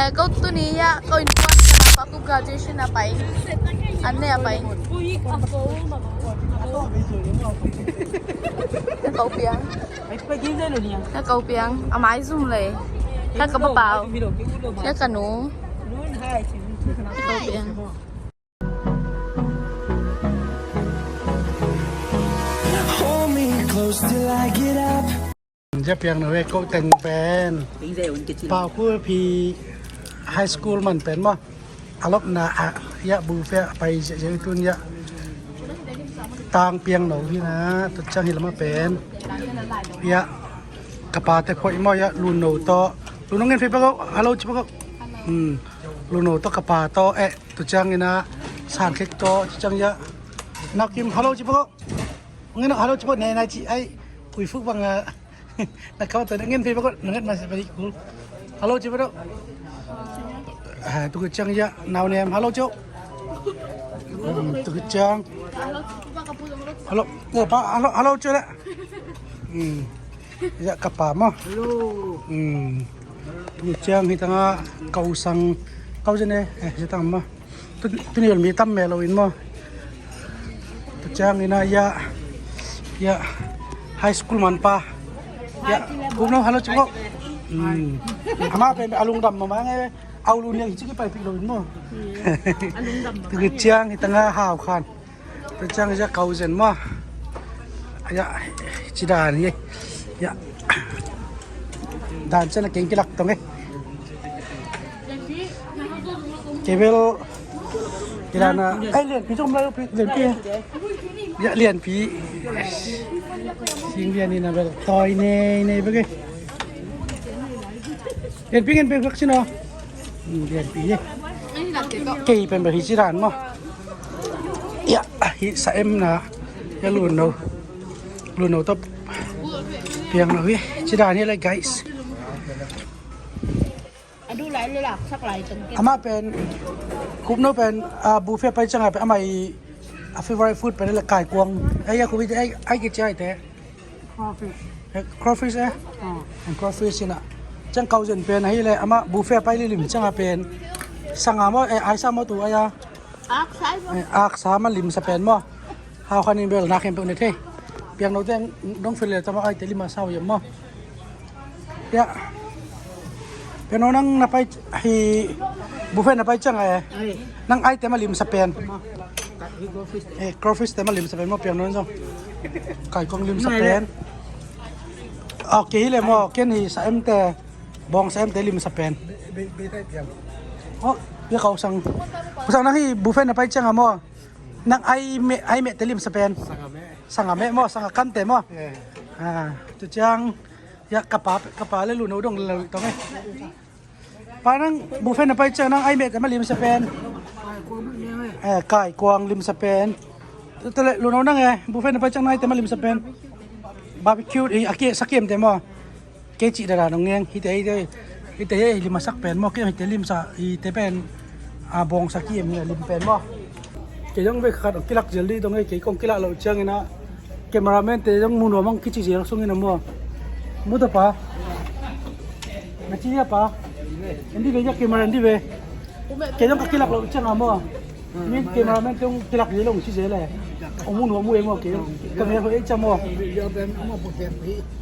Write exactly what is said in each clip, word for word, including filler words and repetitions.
Eh, ko tuni ya, ko in kuan ka pa ku graduation a pai. An ne a pai. Na ko piang. Na ko piang. A mai zum le. Ka ka pa pau. Ya ka nu. Na ko piang. Hold me close till I get up. Ja piang na ve ko teng pen. Pau ku phi high school man pen ma. A lop na a ya bu fe a pai je je tun ya. Tang piang no hi na tu chang hi lama pen. Ya ka pa te phoi mo ya lu no to. Lu no ngen fe pa ko. Hello chi pa ko. Hmm. Lu no to ka pa to eh. Tu ciang ina san khek to tu ciang ya. Nak kim hello ci pako. Ngin hello ci pako ne na ci ai. Kui fuk bang na kau tu ngin pi pako nget mas pi kul. Hello ci pako. Ha tu ciang ya nau nem hello ci. Hmm, tu ciang. Hello. Ya pa hello hello ci la. Hmm. Ya ka pa mo. Hello. Hmm. Ni ciang hi tanga kau sang kau jene eh hi tang mo. Tu ni mi tam me lo in mo. Tu ciang ina ya ya high school man pa. Ya ku no hello ci mo. Hmm. Ama pe alung dam mo ma nge. Au lu ni hi ci ki pai pi lo in mo. Tu ciang hi tanga hau khan. Tu ciang ja kau zen mo. Ya ci dan hi. Ya dan ciang keng kilak tong eh. Kebel kilana ai lian pi jom lai pi lian pi. Ya lian pi. Sing lian ina bel toi nei nei bege. Lian pi ngen bel kak sino. Lian pi ye. Kei pen bel hi ci dan mo. Ya hi sa em na. Ya lu no. Lu no top. Piang no hi. Ci dan hi lai guys. Ama pen kup no pen a buffet pai ciang a pen ama i a favorite food pen le kai kuang. Ai a kup ai ai ki ciai te. Crawfish. Eh, crawfish eh. Crawfish ina. Ciang kau zen pen ahi le ama buffet pai lilim ciang a pen. Sanga mo eh ai sa mo tu ai a. Ak sa ai mo. Eh, ak sa ma lim sa pen mo. Hau khan in bel na khem pe ne thei. Piang no teng dong fel le tama ai te lima sau yem mo. Ya. Piang no nang na pai hi buffet na pai ciang ai. Nang ai te ma lim sa pen. Eh, crawfish te ma lim sa pen mo piang no so. Kai kong lim sa pen. Okay le mo ken hi sa em te. Bong sa em te lim sa pen. Oh, ya kau sang. Kau sang nang hi buffet na pai ciang a mo. Nang ai me ai me te lim sa pen. Sanga me mo sanga kan te mo. Ah, tu ciang ya ka pa ka pa le lu no dong le tong eh. Pa nang buffet na pai ciang nang ai me te ma lim sa pen. Eh, kai kuang lim sa pen. Tu le lu no nang eh buffet na pai ciang nang ai te ma lim sa pen. Barbecue i aki sakim te mo. Kei ci dada nong neng hite hite hite hi lima sak pen mo kei hite lim sa hite pen a bong sa ki em lim pen mo. Kei jong ve khat kilak zel di dong kei kong kilak lo ciang ina cameraman te jong mu nuam ang kici zel sung ina mo. Mu ta pa. Na ci ya pa. Endi ve ya camera endi ve. Kei jong ka kilak lo ciang a mo. Min cameraman tong kilak ye long ci ze le. Ong mu nuam mu e mo ke. Ka nge ho e ca mo.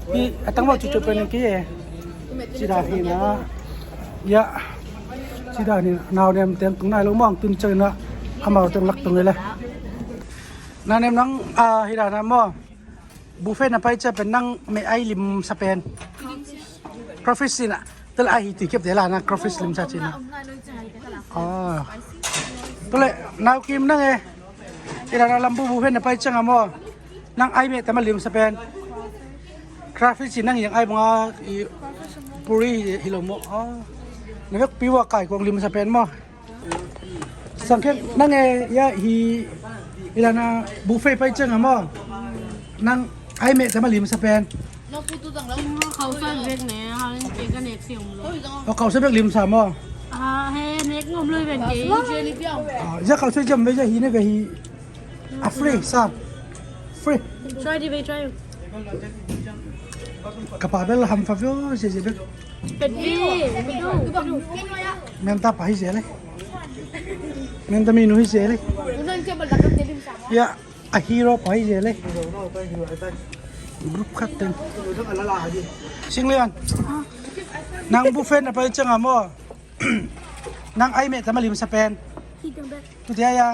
Pi atang mo cucu pen ke ye. Ci da hi na. Ya. Ci da ni nau nem tem tung nai lo mong tun cang na. Amau tong lak tong le. Na nem nang a hi da na mo. Buffet na pai ciang pen nang me ai lim sa pen. Crawfish sina. Tule ai hi ti kep de la na crawfish lim sa cina. Oh. Tule nau kim nang e. Ina na lambu buffet na pai ciang a mo. Nang ai me tama lim sa pen. Crawfish sina nang yang ai bunga i puri hi lo mo. Oh. Na vek piwa kai kong lim sa pen mo. Sangkhen nang e ya hi ila na buffet pai ciang a mo. Nang ai me tama lim sa pen. Khau sa bek ne ha ke ka nek siang lo. O khau sa bek lim sa mo. Ah he nek ngom lo ben ke. Ah ya khau sa jam ve ya hi ne ve hi. A free sa. Free. Try di ve try. Ka pa bel ham fa vio se se bek. Menta pa hi zel e. Menta minu hi zel e. Ya, a hero pa hi zel e. Group khat teng. Singlian. Nang buffet na pai ciang a maw. Nang ai meh tam a limsa pen. Tuti a ya.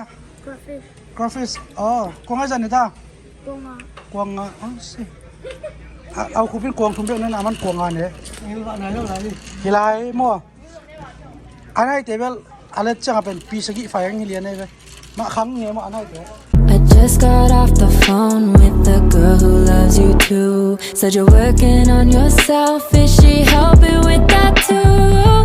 Crawfish. Crawfish. Oh, kong ai zan ni ta. Kuang nga. Kuang nga, ah, si. A, au khupin kuang thum bek na na man kuang nga ne. Hi lai maw. A naite bel a let ciang a pen pi sagih fai ang hi lian ei ve. Mah khang nge maw a naite. I just got off the phone with the girl who loves you too. Said you're working on yourself, is she helping with that too?